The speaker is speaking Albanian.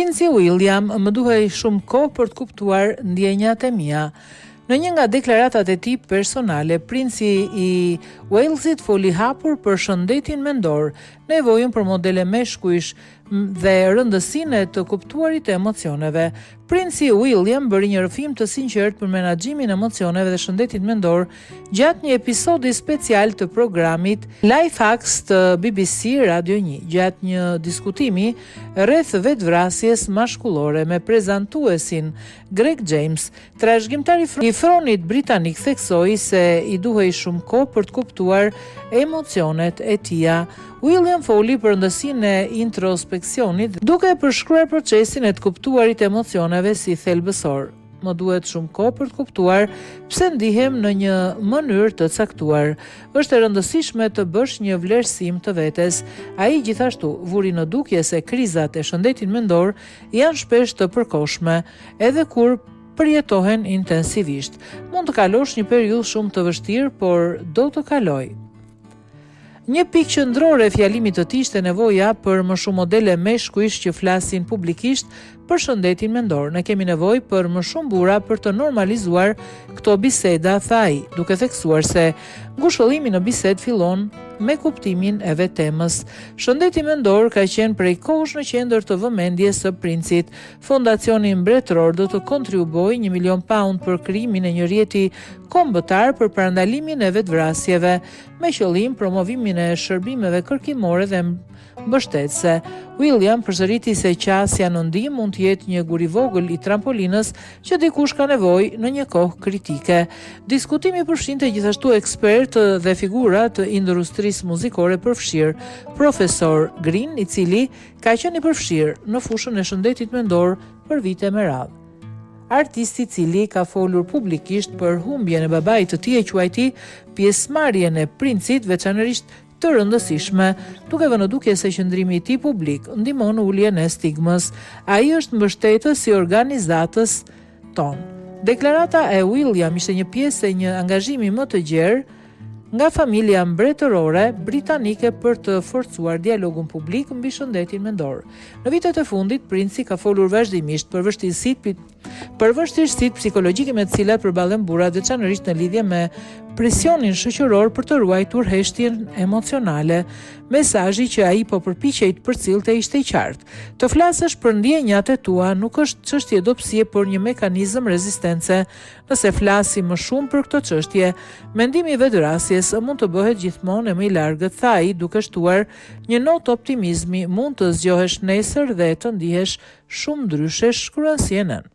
Princi William, Më duhej shumë kohë për të kuptuar ndjenjat e mia. Në një nga deklaratat e tij personale, princi i Uellsit foli hapur për shëndetin mendor, nevojën për modele meshkujsh dhe rëndësinë e të kuptuarit të emocioneve. Princi William bëri një rrëfim të sinqertë për menaxhimin e emocioneve dhe shëndetit mendor gjatë një episodi special të programit Life Hacks të BBC Radio 1, gjatë një diskutimi rreth vetëvrasjes mashkullore me prezantuesin Greg James, Trashëgimtari i fronit britanik theksoi se i duhej shumë kohë për të kuptuar emocionet e tija. William foli për rëndësinë e introspeksionit, duke e përshkruar procesin e të kuptuarit të emocioneve si thelbësor. Më duhet shumë kohë për të kuptuar pse ndihem në një mënyrë të caktuar. Është e rëndësishme të bësh një vlerësim të vetes. Ai gjithashtu vuri në dukje se krizat e shëndetit mendor janë shpesh të përkohshme, edhe kur përjetohen intensivisht. Mund të kalosh një periudhë shumë të vështirë, por do të kalojë. Një pikë qendrore e fjalimit të tij ishte nevoja për më shumë modele meshkujsh që flasin publikisht për shëndetin mendor. Ne kemi nevojë për më shumë burra për të normalizuar këto biseda, tha ai, duke theksuar se ngushëllimi në bisedë fillon me kuptimin e vetë temës. Shëndeti mendor ka qenë prej kohësh në qendër të vëmendjes së princit. Fondacioni Mbretëror do të kontribuojë një milion paund për krijimin e një rrjeti kombëtar për parandalimin e vetëvrasjeve, me qëllim promovimin e shërbimeve kërkimore dhe mbështetëse. William përsëriti se qasja në ndihmë mund të jetë një gur i vogël i trampolinës që dikush ka nevojë në një kohë kritike. Diskutimi përfshinte gjithashtu ekspertë dhe figura të industrisë muzikore përfshirë Profesor Green, i cili ka qenë i përfshirë në fushën e shëndetit mendor për vite me radhë. Artisti i cili ka folur publikisht për humbjen e babait të tij e quajti pjesëmarrjen e princit veçanërisht të rëndësishme, duke vënë në dukje se qëndrimi i tij publik ndihmon në uljen e stigmës. Ai është mbështetës i organizatës tonë. Deklarata e William ishte një pjesë e një angazhimi më të gjerë nga familja mbretërore britanike për të forcuar dialogun publik mbi shëndetin mendor. Në vitet e fundit, princi ka folur vazhdimisht për vështirësitë për vështirësitë psikologjike me të cilat përballen burrat, veçanërisht në lidhje me presionin shoqëror për të ruajtur heshtjen emocionale. Mesazhi që ai po përpiqej të përcillte ishte i qartë. Të flasësh për ndjenjat e tua nuk është çështje dobësie, por një mekanizëm rezistence. Nëse flasim më shumë për këto çështje, mendimi i vetëvrasjes mund të bëhet gjithmonë e më i largët, tha ai, duke shtuar një notë optimizmi, mund të zgjohesh nesër dhe të ndihesh shumë ndryshe, shkruan CNN.